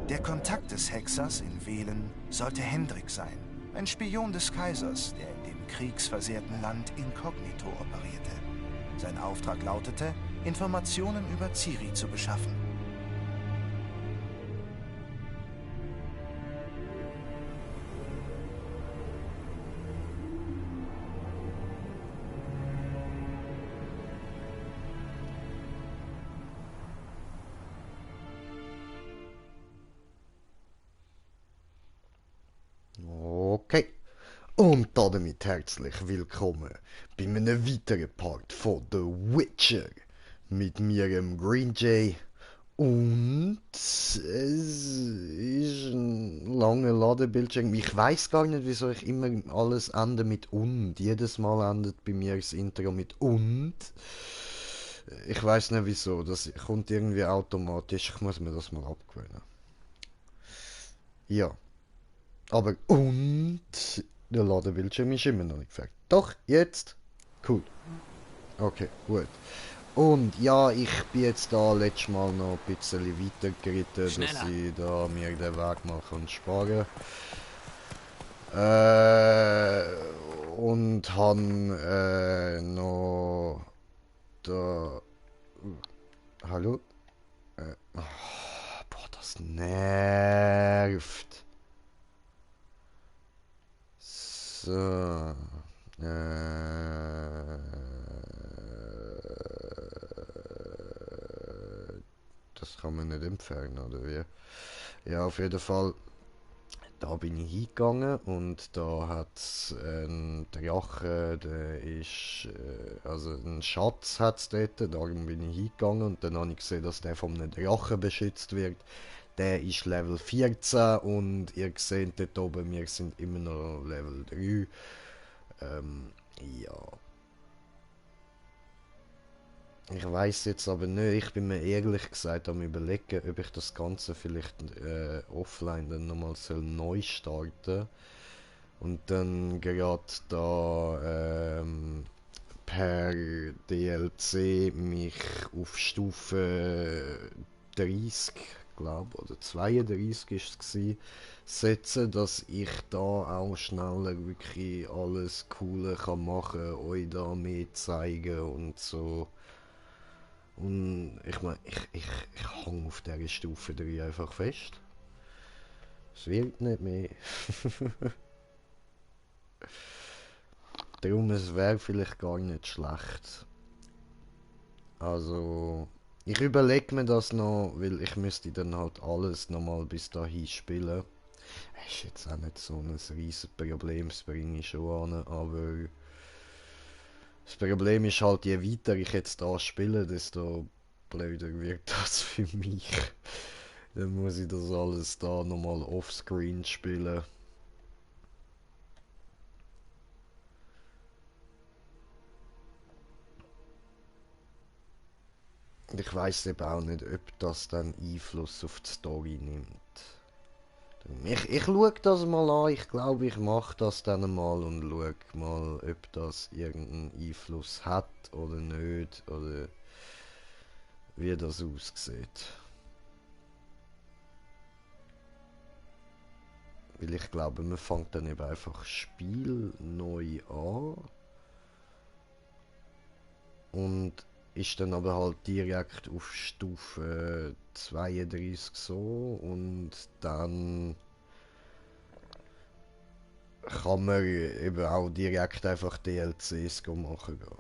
Der Kontakt des Hexers in Velen sollte Hendrik sein, ein Spion des Kaisers, der in dem kriegsversehrten Land inkognito operierte. Sein Auftrag lautete, Informationen über Ciri zu beschaffen. Okay. Und damit herzlich willkommen bei einem weiteren Part von The Witcher. Mit mir, dem Green Jay. Und es ist ein langer Ladebildschirm. Ich weiß gar nicht, wieso ich immer alles ende mit und. Jedes Mal endet bei mir das Intro mit und. Ich weiß nicht wieso. Das kommt irgendwie automatisch. Ich muss mir das mal abgewöhnen. Ja. Aber und der Ladebildschirm ist immer noch nicht fertig. Doch, jetzt. Cool. Okay, gut. Und ja, ich bin jetzt da letztes Mal noch ein bisschen weiter geritten, dass ich da mir den Weg mal sparen kann. Und han noch da. Hallo? Boah, das nervt. So. Das kann man nicht entfernen, oder wie? Ja, auf jeden Fall. Da bin ich hingegangen und da hat es einen Drache, der ist, also einen Schatz hat es dort, darum bin ich hingegangen und dann habe ich gesehen, dass der von einem Drachen beschützt wird. Der ist Level 14 und ihr seht dort oben, wir sind immer noch Level 3. Ja. Ich weiß jetzt aber nicht, ich bin mir ehrlich gesagt am überlegen, ob ich das Ganze vielleicht offline dann nochmal neu starten und dann gerade da per DLC mich auf Stufe 30, glaube oder 32 ist es gewesen, setzen, dass ich da auch schneller wirklich alles Coole kann machen, euch da mehr zeigen und so. Und ich meine, ich hang auf dieser Stufe 3 einfach fest. Es wird nicht mehr. Darum, es wäre vielleicht gar nicht schlecht. Also, ich überlege mir das noch, weil ich müsste dann halt alles nochmal bis dahin spielen. Ist jetzt auch nicht so ein riesen Problem, das bringe ich schon an, aber das Problem ist halt, je weiter ich jetzt da spiele, desto blöder wird das für mich. Dann muss ich das alles da nochmal offscreen spielen. Und ich weiß eben auch nicht, ob das dann Einfluss auf die Story nimmt. Ich schaue das mal an, ich glaube, ich mache das dann mal und schaue mal, ob das irgendeinen Einfluss hat oder nicht, oder wie das aussieht. Weil ich glaube, man fängt dann eben einfach Spiel neu an und ist dann aber halt direkt auf Stufe 32 so und dann kann man eben auch direkt einfach DLCs machen gehen.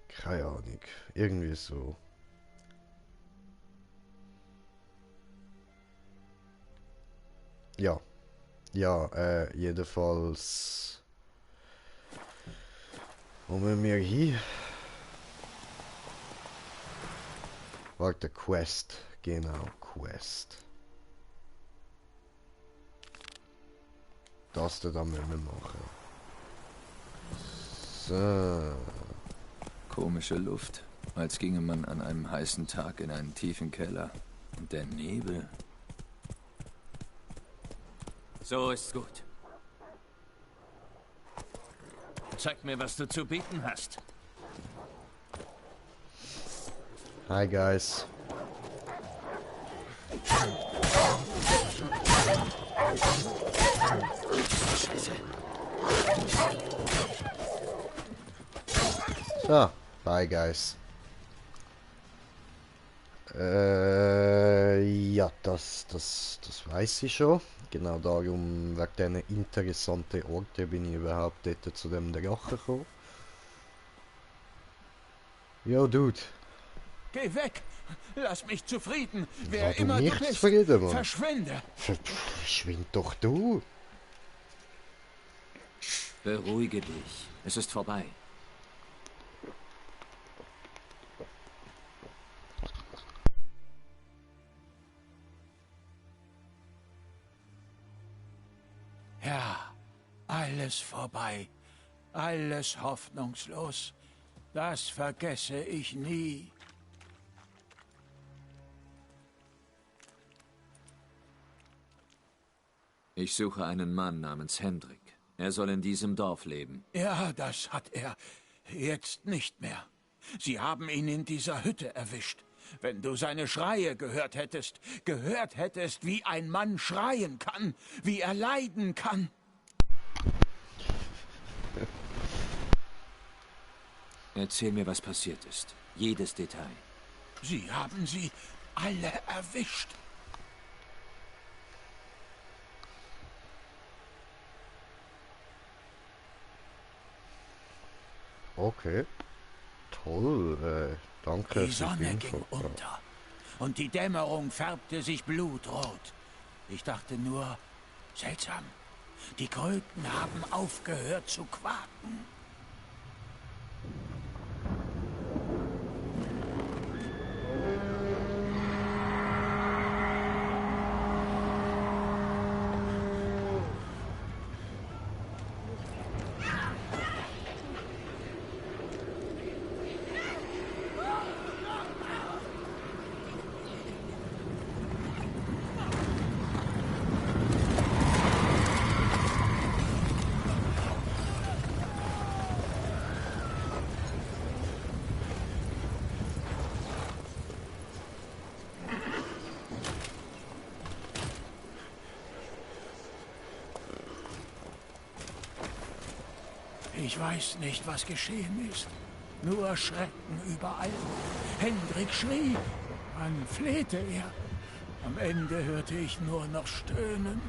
Keine Ahnung, irgendwie so. Ja, ja, jedenfalls. Wo müssen wir hin? Warte, Quest. Genau, Quest. Das da müssen wir machen. So. Komische Luft, als ginge man an einem heißen Tag in einen tiefen Keller. Und der Nebel. So ist gut. Zeig mir, was du zu bieten hast. Hi guys. So, bye guys. Ja, das weiß ich schon. Genau darum, wegen diesen interessanten Orten bin ich überhaupt dort zu dem Drachen gekommen. Jo, Dude. Geh weg! Lass mich zufrieden! Ja, Wer du immer du mich bist, zufrieden, Mann. verschwinde! Verschwind doch du! Beruhige dich. Es ist vorbei. Ja, alles vorbei. Alles hoffnungslos. Das vergesse ich nie. Ich suche einen Mann namens Hendrik. Er soll in diesem Dorf leben. Ja, das hat er. Jetzt nicht mehr. Sie haben ihn in dieser Hütte erwischt. Wenn du seine Schreie gehört hättest, wie ein Mann schreien kann, wie er leiden kann. Erzähl mir, was passiert ist. Jedes Detail. Sie haben sie alle erwischt. Okay. Toll, danke Die für die Sonne Info. ging unter und die Dämmerung färbte sich blutrot. Ich dachte nur, seltsam, die Kröten haben aufgehört zu quaken. Ich weiß nicht, was geschehen ist. Nur Schrecken überall. Hendrik schrie. Dann flehte er. Am Ende hörte ich nur noch Stöhnen.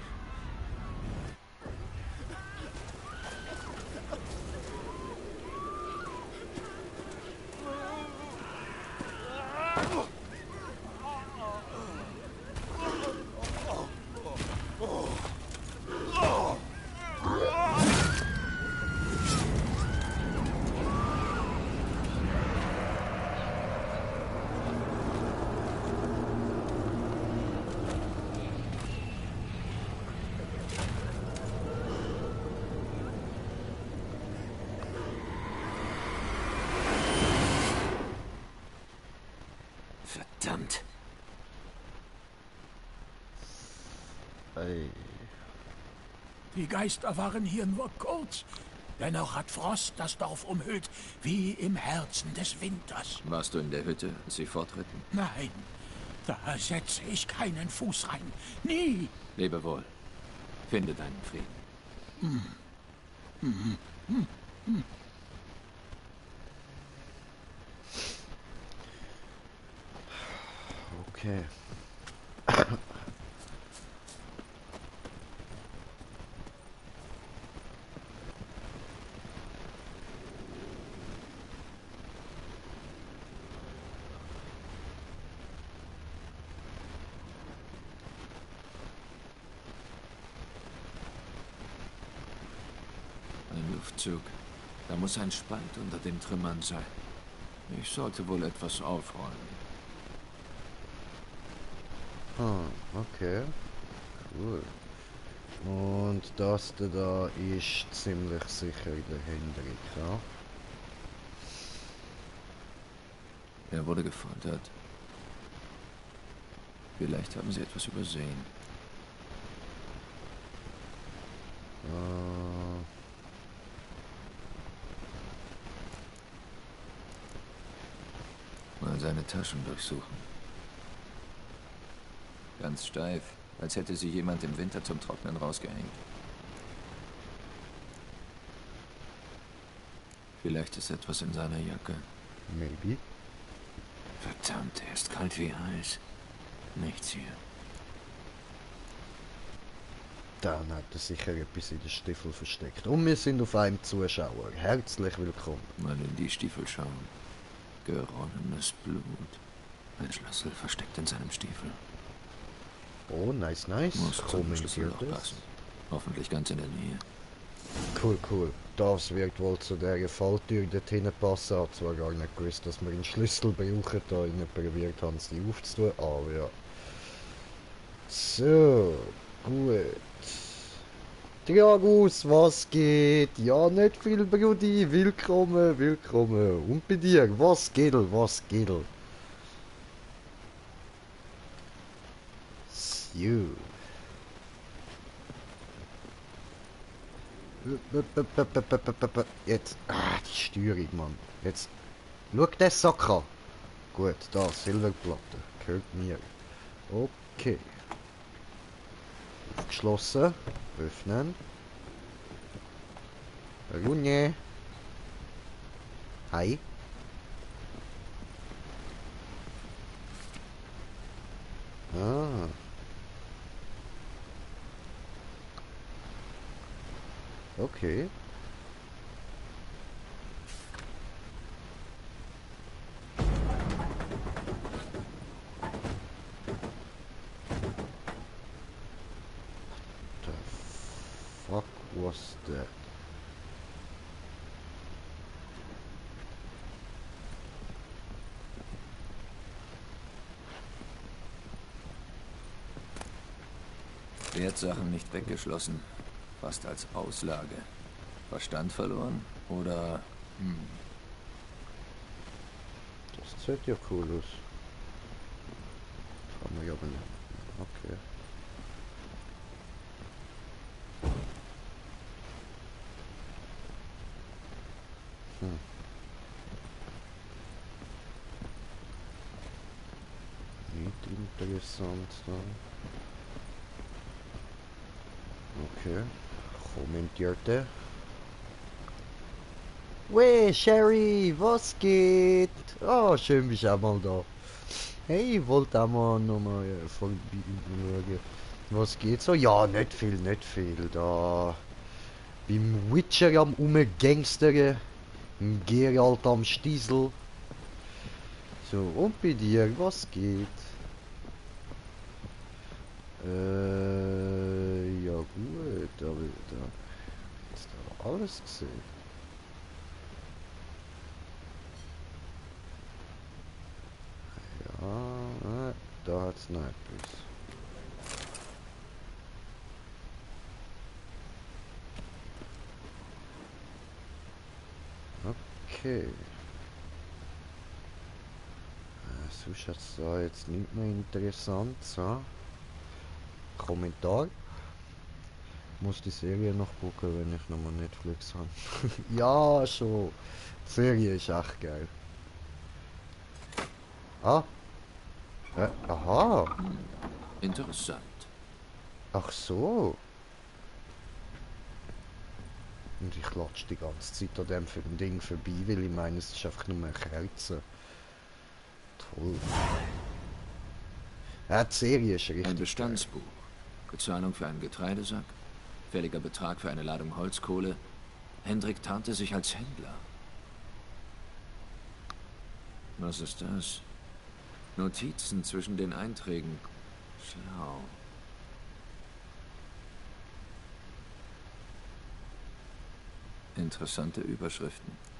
Verdammt. Ey. Die Geister waren hier nur kurz. Dennoch hat Frost das Dorf umhüllt, wie im Herzen des Winters. Warst du in der Hütte, als sie fortritten? Nein, da setze ich keinen Fuß rein. Nie! Lebe wohl. Finde deinen Frieden. Okay. Ein Luftzug. Da muss ein Spalt unter den Trümmern sein. Ich sollte wohl etwas aufräumen. Okay. Cool. Und das da ist ziemlich sicher der Hendrik, ja? Er wurde gefoltert. Vielleicht haben sie etwas übersehen. Mal seine Taschen durchsuchen. Ganz steif, als hätte sie jemand im Winter zum Trocknen rausgehängt. Vielleicht ist etwas in seiner Jacke. Maybe. Verdammt, er ist kalt wie Eis. Nichts hier. Dann hat er sicher etwas in den Stiefel versteckt. Und wir sind auf einem Zuschauer. Herzlich willkommen. Mal in die Stiefel schauen. Geronnenes Blut. Ein Schlüssel versteckt in seinem Stiefel. Oh, nice, nice. Muss zum Kommentiert Schlüsselloch es. passen. Hoffentlich ganz in der Nähe. Cool, cool. Das wird wohl zu der Falltür dort hinten passen. Ich habe zwar gar nicht gewusst, dass wir einen Schlüssel brauchen, da ich nicht probiert habe, sie aufzutun, aber ja. So, gut. Dragus, was geht? Ja, nicht viel, Brudi. Willkommen, willkommen. Und bei dir, was geht? Was geht? So. Jetzt. Die Steuerung, Mann. Jetzt. Schau den Sack an. Gut, da, Silberplatte. Gehört mir. Okay. Aufgeschlossen. Öffnen. Runde. Hi. Ah. Okay. The fuck was that? Wertsachen nicht weggeschlossen. Fast als Auslage. Verstand verloren? Oder... Das sieht ja cool aus. Kann man ja aber nicht. Okay. Nicht interessant da. Okay. Kommentierte. Wey, Sherry, was geht? Oh, schön bist du auch mal da. Hey, ich wollte auch mal nochmal vorbeischauen. Was geht so? Ja, nicht viel, nicht viel. Da beim Witcher am Umgangstern, im Geralt am Stiesel. So, und bei dir, was geht? Ja gut, aber da ist da alles gesehen. Ja, da hat's noch etwas. Okay. Sonst hat's da jetzt nicht mehr interessant, so. Kommentar. Muss die Serie noch gucken, wenn ich nochmal Netflix habe. Ja, schon. Die Serie ist echt geil. Ah. Aha. Interessant. Ach so. Und ich latsche die ganze Zeit an dem Ding vorbei, weil ich meine, es ist einfach nur eine Kerze. Toll. Ja, die Serie ist richtig Ein Bestandsbuch. Bezahlung für einen Getreidesack. Fälliger Betrag für eine Ladung Holzkohle. Hendrik tarnte sich als Händler. Was ist das? Notizen zwischen den Einträgen. Schlau. Interessante Überschriften.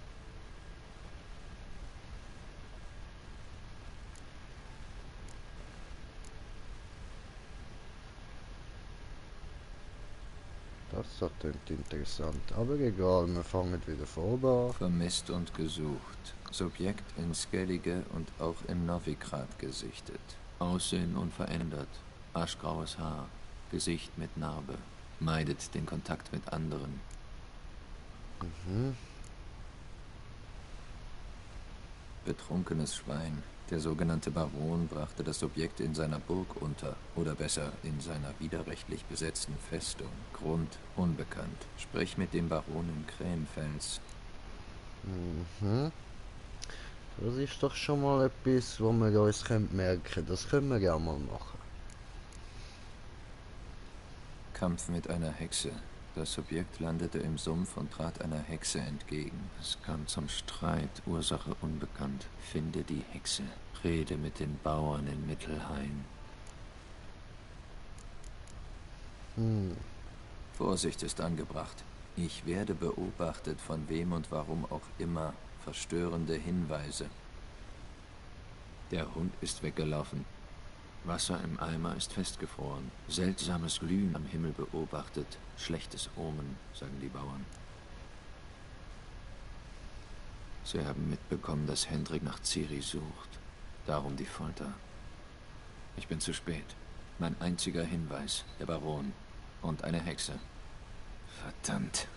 Das klingt interessant, aber egal, wir fangen wieder vorne an. Vermisst und gesucht. Subjekt in Skellige und auch in Novigrad gesichtet. Aussehen unverändert. Aschgraues Haar. Gesicht mit Narbe. Meidet den Kontakt mit anderen. Betrunkenes Schwein. Der sogenannte Baron brachte das Objekt in seiner Burg unter, oder besser, in seiner widerrechtlich besetzten Festung. Grund unbekannt. Sprich mit dem Baron in Krähenfels. Mhm. Das ist doch schon mal etwas, wo wir uns merken können. Das können wir ja mal machen. Kampf mit einer Hexe. Das Subjekt landete im Sumpf und trat einer Hexe entgegen. Es kam zum Streit, Ursache unbekannt. Finde die Hexe. Rede mit den Bauern in Mittelhain. Vorsicht ist angebracht. Ich werde beobachtet, von wem und warum auch immer. Verstörende Hinweise. Der Hund ist weggelaufen. Wasser im Eimer ist festgefroren. Seltsames Glühen am Himmel beobachtet. Schlechtes Omen, sagen die Bauern. Sie haben mitbekommen, dass Hendrik nach Ciri sucht. Darum die Folter. Ich bin zu spät. Mein einziger Hinweis, der Baron und eine Hexe. Verdammt.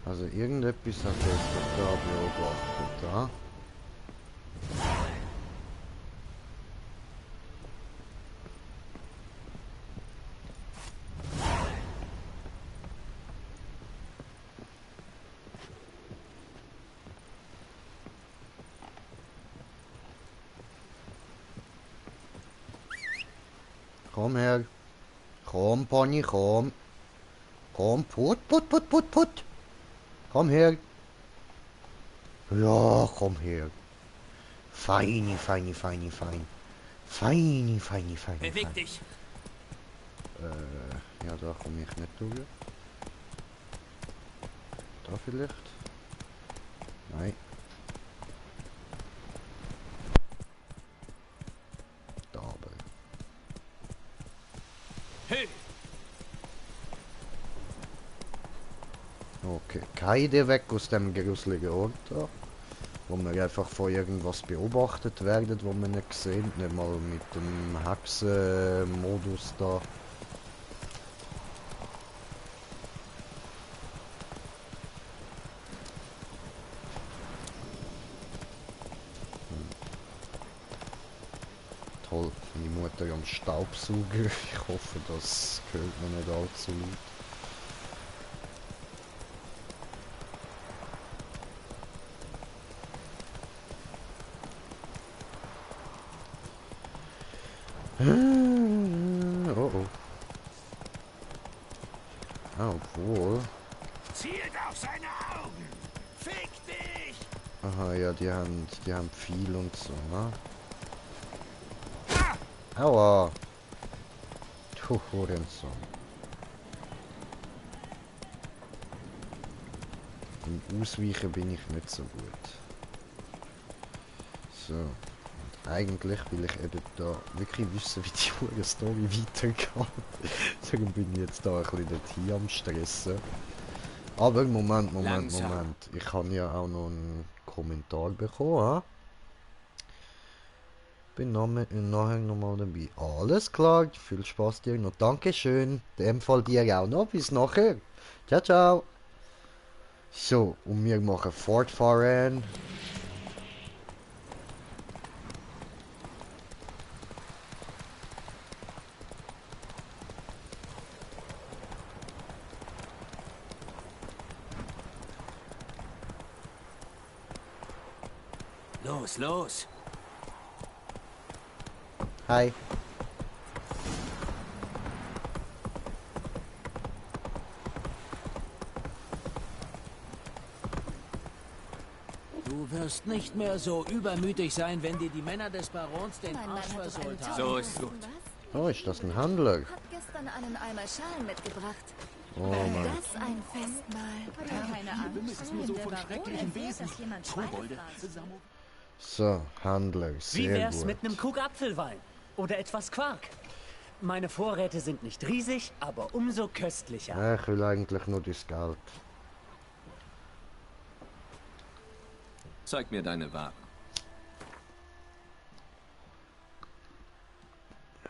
Also irgendetwas hat er da beobachtet, da. Komm her. Komm, Pony, komm. Komm, put. Komm her. Ja, komm her. Feini. Beweg dich! Ja, da komme ich nicht durch. Da vielleicht? Nein. Da aber. Hey! Okay, keine Idee weg aus dem gruseligen Ort da. Wo wir einfach von irgendwas beobachtet werden, wo wir nicht sehen. Nicht mal mit dem Hexenmodus da. Toll, meine Mutter am Staubsauger. Ich hoffe, das hört man nicht allzu laut. Oh oh. Ah, obwohl. Zielt auf seine Augen! Fick dich! Aha, ja, die haben viel und so, ne? Aua! Du Hurensohn. Im Ausweichen bin ich nicht so gut. So. Eigentlich will ich eben da wirklich wissen, wie die hure Story weitergeht. Darum bin ich jetzt da ein bisschen hier am Stressen. Aber Moment. Ich habe ja auch noch einen Kommentar bekommen. Bin nachher nochmal dabei. Alles klar, viel Spaß dir noch. Dankeschön. In dem Fall dir auch noch. Bis nachher. Ciao, ciao. So, und wir machen fortfahren. Los! Hi. Du wirst nicht mehr so übermütig sein, wenn dir die Männer des Barons den Arsch versohlt haben. So ist gut. Oh, ist das ein Handler? Hab gestern einen Eimer Schalen mitgebracht. Oh Mann. Das ein Festmahl. Keine Angst. Nur so von schrecklichen Wesen. Kobolde. So, Handler, Wie sehr wär's gut. mit einem Krug Apfelwein? Oder etwas Quark? Meine Vorräte sind nicht riesig, aber umso köstlicher. Ja, ich will eigentlich nur das Geld. Zeig mir deine Ware.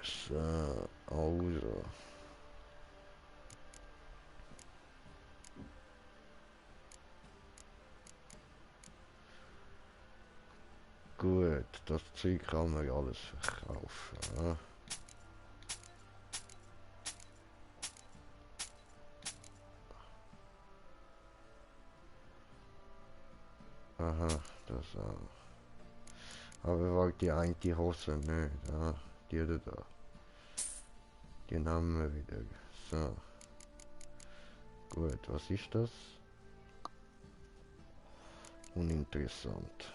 So, also. Gut, das Zeug kann man ja alles verkaufen. Ja. Aha, das auch. Aber war die eine Hose nicht, ja. Die da. Die nehmen wir wieder. So. Gut, was ist das? Uninteressant.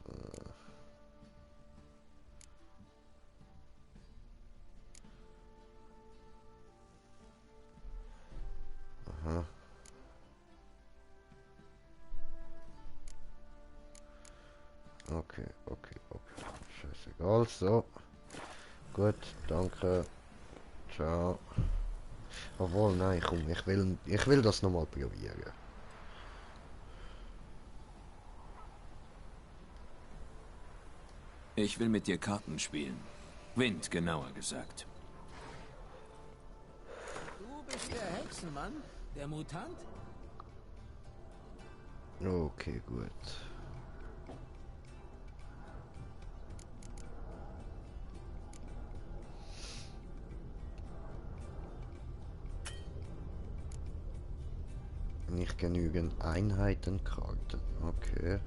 So. Aha. Okay. Scheißegal, so. Gut, danke. Ciao. Obwohl, nein, komm, ich will das nochmal probieren. Ich will mit dir Karten spielen. Wind, genauer gesagt. Du bist der Hexenmann? Der Mutant? Okay, gut. Nicht genügend Einheitenkarten. Okay.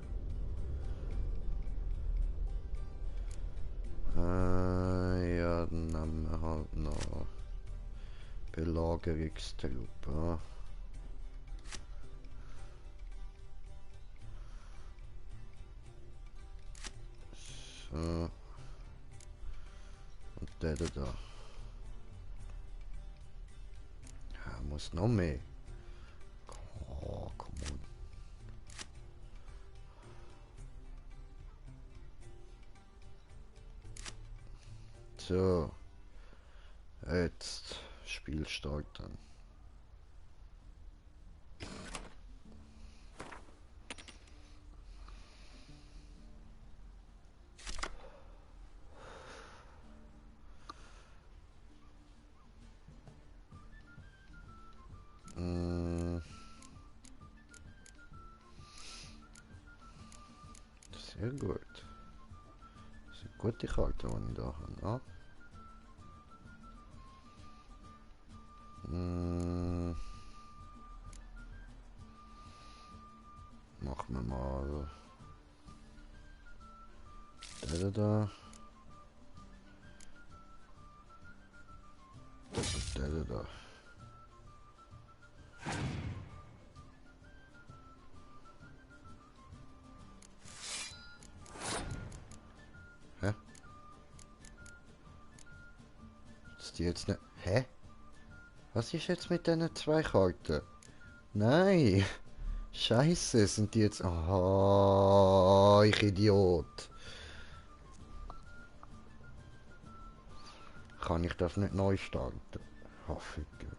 Ja, dann nehmen wir halt noch Belagerungstruppe. So. Und der da. Ja, muss noch mehr. Oh, komm on. So. Jetzt Spiel starten. Sehr gut. Das sind gute Karten, die ich da habe. Ah. Machen wir mal der da. Und der da. Hä? Ist die jetzt nicht... Hä? Was ist jetzt mit diesen zwei Karten? Nein! Scheiße, sind die jetzt... Oh, ich Idiot. Kann ich das nicht neu starten? Oh, Ficke.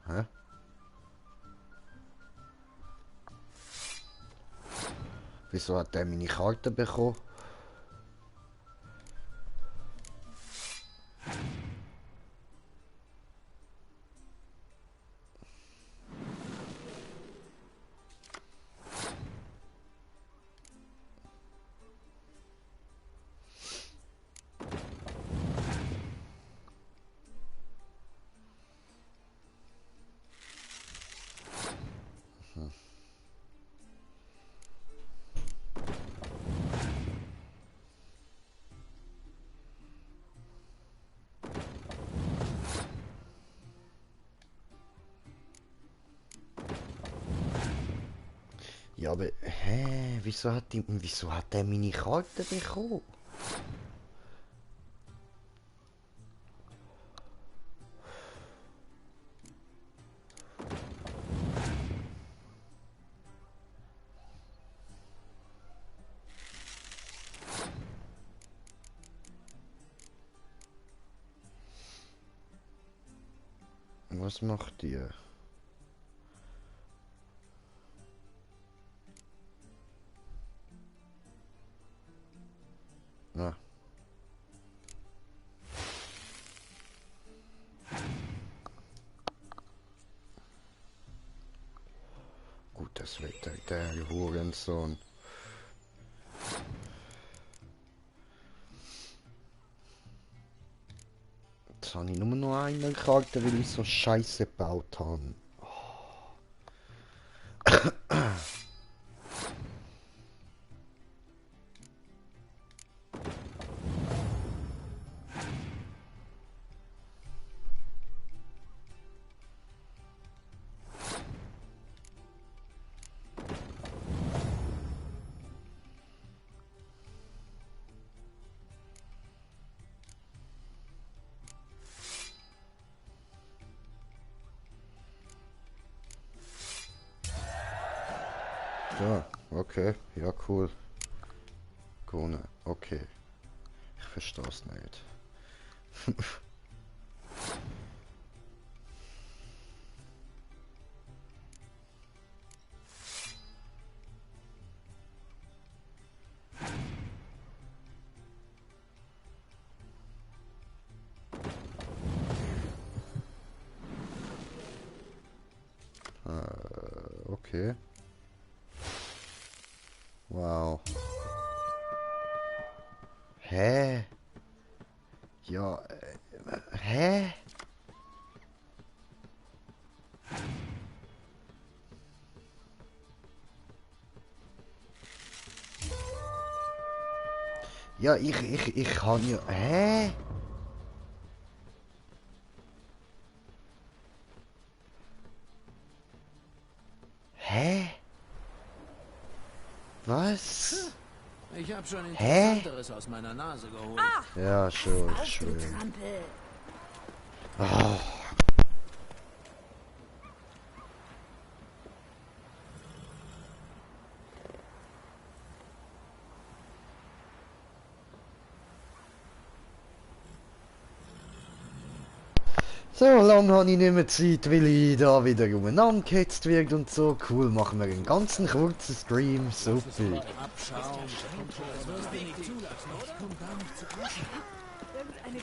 Hä? Wieso hat der meine Karte bekommen? Ja, aber, hä? Wieso hat der meine Karte bekommen? Was macht ihr? Ah. Gutes Wetter, der Hurensohn. Jetzt habe ich nur noch eine Karte, weil ich so Scheiße gebaut habe. Ja, okay, ja cool. Gone, okay. Ich verstehe es nicht. Okay. Wow. Hä? Ja, hä? Ja, ich kann ja, hä? Hä? Was? Ich habe schon Interessanteres aus meiner Nase geholt. Ja, schon, schön. Oh. So lange habe ich nicht mehr Zeit, weil ich da wieder umeinander gehetzt wird und so. Cool, machen wir einen ganzen kurzen Stream. Super. Irgendeine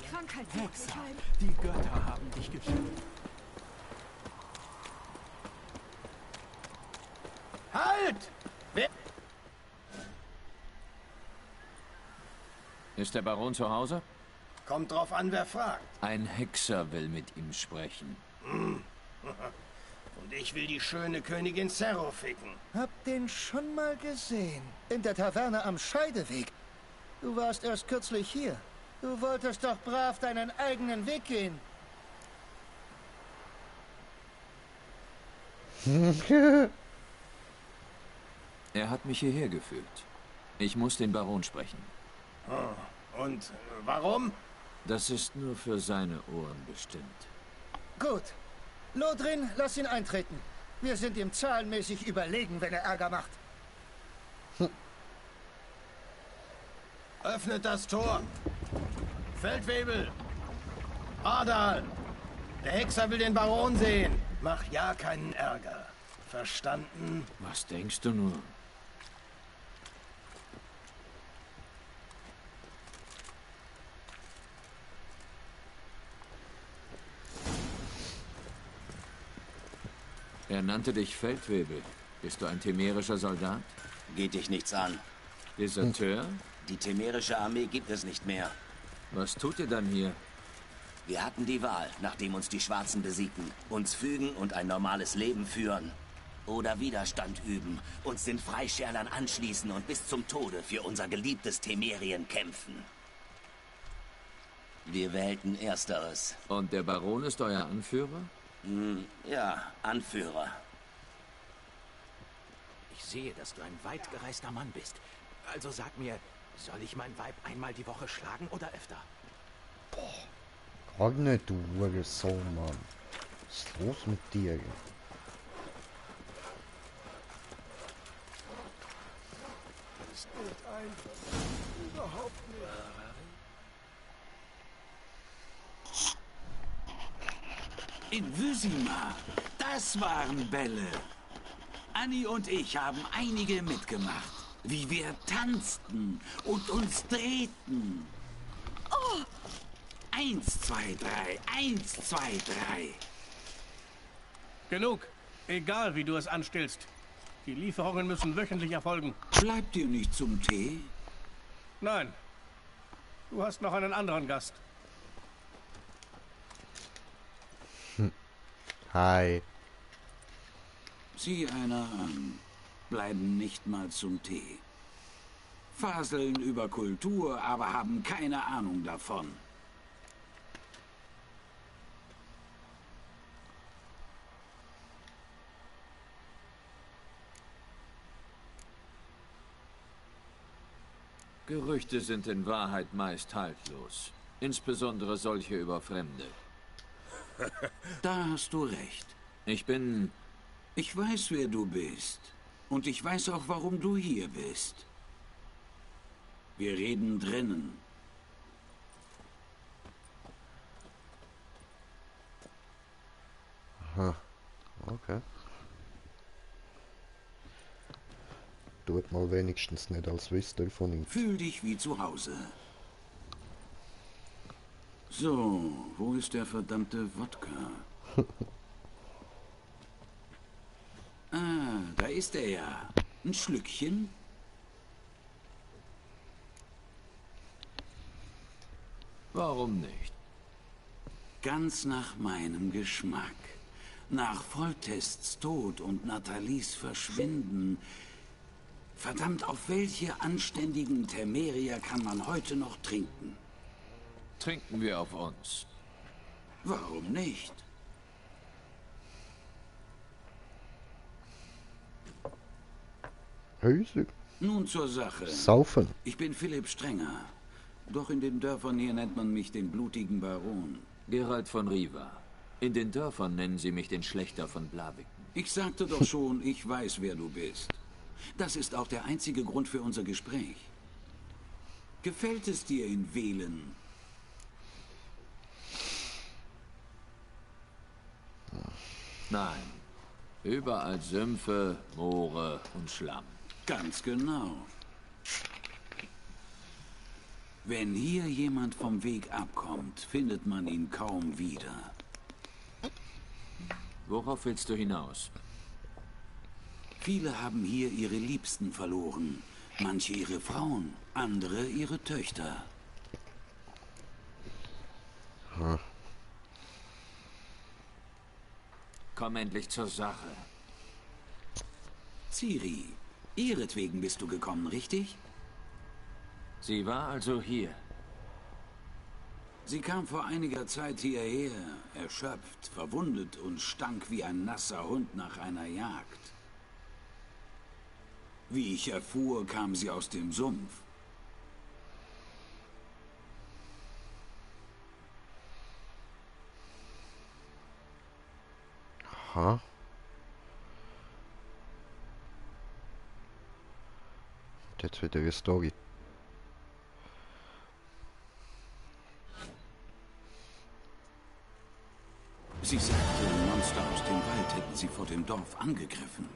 Krankheit. Hexer, die Götter haben dich geschickt. Halt! Wer? Ist der Baron zu Hause? Kommt drauf an, wer fragt. Ein Hexer will mit ihm sprechen. Und ich will die schöne Königin Cerro ficken. Hab den schon mal gesehen. In der Taverne am Scheideweg. Du warst erst kürzlich hier. Du wolltest doch brav deinen eigenen Weg gehen. Er hat mich hierher geführt. Ich muss den Baron sprechen. Und warum? Das ist nur für seine Ohren bestimmt. Gut. Lodrin, lass ihn eintreten. Wir sind ihm zahlenmäßig überlegen, wenn er Ärger macht. Öffnet das Tor. Feldwebel. Adal. Der Hexer will den Baron sehen. Mach ja keinen Ärger. Verstanden? Was denkst du nur? Er nannte dich Feldwebel. Bist du ein temerischer Soldat? Geht dich nichts an. Deserteur? Die temerische Armee gibt es nicht mehr. Was tut ihr dann hier? Wir hatten die Wahl, nachdem uns die Schwarzen besiegten. Uns fügen und ein normales Leben führen. Oder Widerstand üben, uns den Freischärlern anschließen und bis zum Tode für unser geliebtes Temerien kämpfen. Wir wählten Ersteres. Und der Baron ist euer Anführer? Ja, Anführer. Ich sehe, dass du ein weit gereister Mann bist. Also sag mir, soll ich mein Weib einmal die Woche schlagen oder öfter? Gar nicht, du Hurensohn, Mann. Was ist los mit dir? Das geht einfach überhaupt nicht. In Wyzima. Das waren Bälle. Annie und ich haben einige mitgemacht. Wie wir tanzten und uns drehten. Oh! 1, 2, 3. 1, 2, 3. Genug. Egal, wie du es anstellst. Die Lieferungen müssen wöchentlich erfolgen. Bleibt ihr nicht zum Tee? Nein. Du hast noch einen anderen Gast. Hi. Sieh einer an. Bleiben nicht mal zum Tee. Faseln über Kultur, aber haben keine Ahnung davon. Gerüchte sind in Wahrheit meist haltlos. Insbesondere solche über Fremde. Da hast du recht. Ich weiß, wer du bist. Und ich weiß auch, warum du hier bist. Wir reden drinnen. Aha. Okay. Tut mal wenigstens nicht, als wüsste ich von ihm. Fühl dich wie zu Hause. So, wo ist der verdammte Wodka? Ah, da ist er ja. Ein Schlückchen? Warum nicht? Ganz nach meinem Geschmack. Nach Foltests Tod und Nathalies Verschwinden. Verdammt, auf welche anständigen Temeria kann man heute noch trinken? Trinken wir auf uns. Warum nicht? Höse. Nun zur Sache. Saufen. Ich bin Philipp Strenger. Doch in den Dörfern hier nennt man mich den blutigen Baron. Geralt von Riva. In den Dörfern nennen sie mich den Schlächter von Blaviken. Ich sagte doch schon, ich weiß, wer du bist. Das ist auch der einzige Grund für unser Gespräch. Gefällt es dir in Velen? Nein. Überall Sümpfe, Moore und Schlamm. Ganz genau. Wenn hier jemand vom Weg abkommt, findet man ihn kaum wieder. Worauf willst du hinaus? Viele haben hier ihre Liebsten verloren. Manche ihre Frauen, andere ihre Töchter. Hm. Komm endlich zur Sache. Ciri, ihretwegen bist du gekommen, richtig? Sie war also hier. Sie kam vor einiger Zeit hierher, erschöpft, verwundet und stank wie ein nasser Hund nach einer Jagd. Wie ich erfuhr, kam sie aus dem Sumpf. Aha. Jetzt wieder eine Story. Sie sagte, Monster aus dem Wald hätten sie vor dem Dorf angegriffen.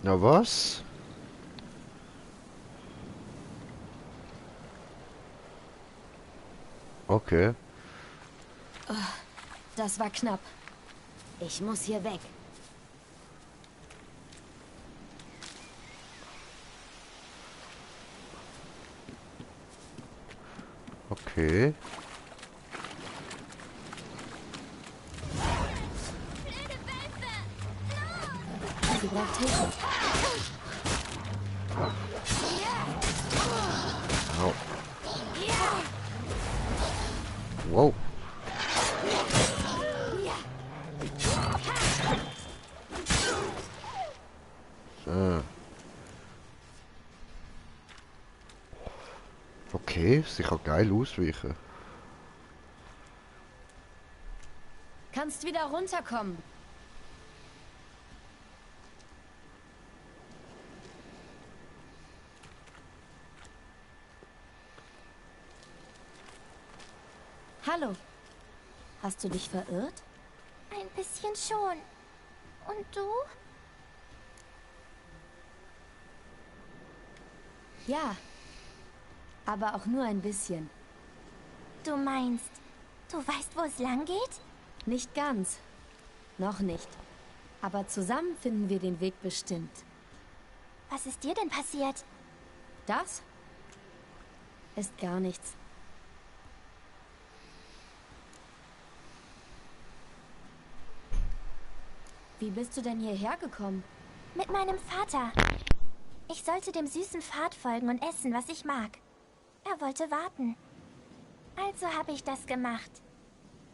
Na was? Okay. Oh, das war knapp. Ich muss hier weg. Okay. Sie braucht Hilfe. Au. Wow. So. Okay, sie kann geil ausweichen. Kannst wieder runterkommen. Hallo. Hast du dich verirrt? Ein bisschen schon. Und du? Ja. Aber auch nur ein bisschen. Du meinst, du weißt, wo es lang geht? Nicht ganz. Noch nicht. Aber zusammen finden wir den Weg bestimmt. Was ist dir denn passiert? Das ist gar nichts. Wie bist du denn hierher gekommen? Mit meinem Vater. Ich sollte dem süßen Pfad folgen und essen, was ich mag. Er wollte warten. Also habe ich das gemacht.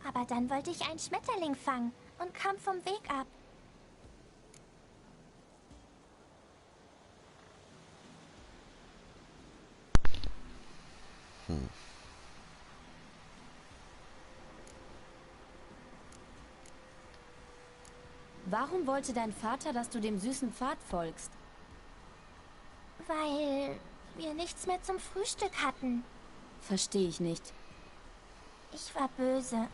Aber dann wollte ich einen Schmetterling fangen und kam vom Weg ab. Warum wollte dein Vater, dass du dem süßen Pfad folgst? Weil wir nichts mehr zum Frühstück hatten. Verstehe ich nicht. Ich war böse.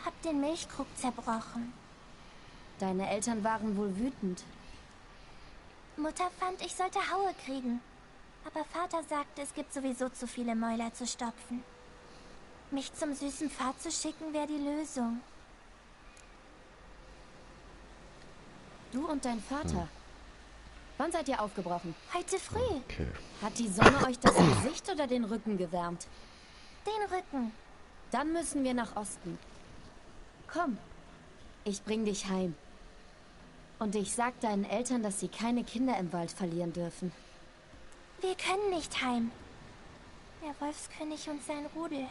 Hab den Milchkrug zerbrochen. Deine Eltern waren wohl wütend. Mutter fand, ich sollte Haue kriegen. Aber Vater sagte, es gibt sowieso zu viele Mäuler zu stopfen. Mich zum süßen Pfad zu schicken, wäre die Lösung. Du und dein Vater. Wann seid ihr aufgebrochen? Heute früh. Okay. Hat die Sonne euch das Gesicht oder den Rücken gewärmt? Den Rücken. Dann müssen wir nach Osten. Komm, ich bring dich heim. Und ich sag deinen Eltern, dass sie keine Kinder im Wald verlieren dürfen. Wir können nicht heim. Der Wolfskönig und sein Rudel.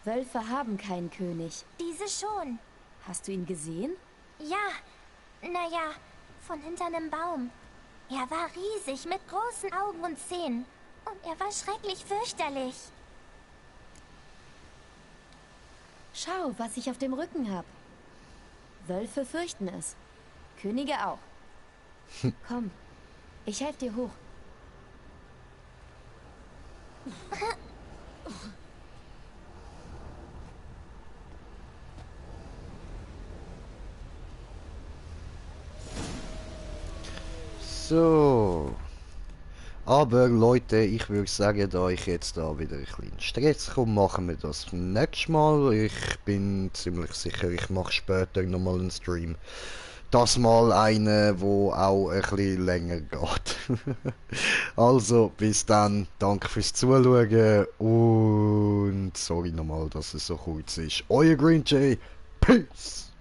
Wölfe haben keinen König. Diese schon. Hast du ihn gesehen? Ja. Naja, von hinter einem Baum. Er war riesig, mit großen Augen und Zähnen. Und er war schrecklich fürchterlich. Schau, was ich auf dem Rücken hab. Wölfe fürchten es. Könige auch. Komm, ich helfe dir hoch. So. Aber Leute, ich würde sagen, da ich jetzt da wieder ein bisschen in Stress komme, machen wir das nächstes Mal. Ich bin ziemlich sicher, ich mache später nochmal einen Stream. Das mal einen, wo auch ein bisschen länger geht. Also, bis dann. Danke fürs Zuschauen und sorry nochmal, dass es so kurz ist. Euer Green Jay. Peace!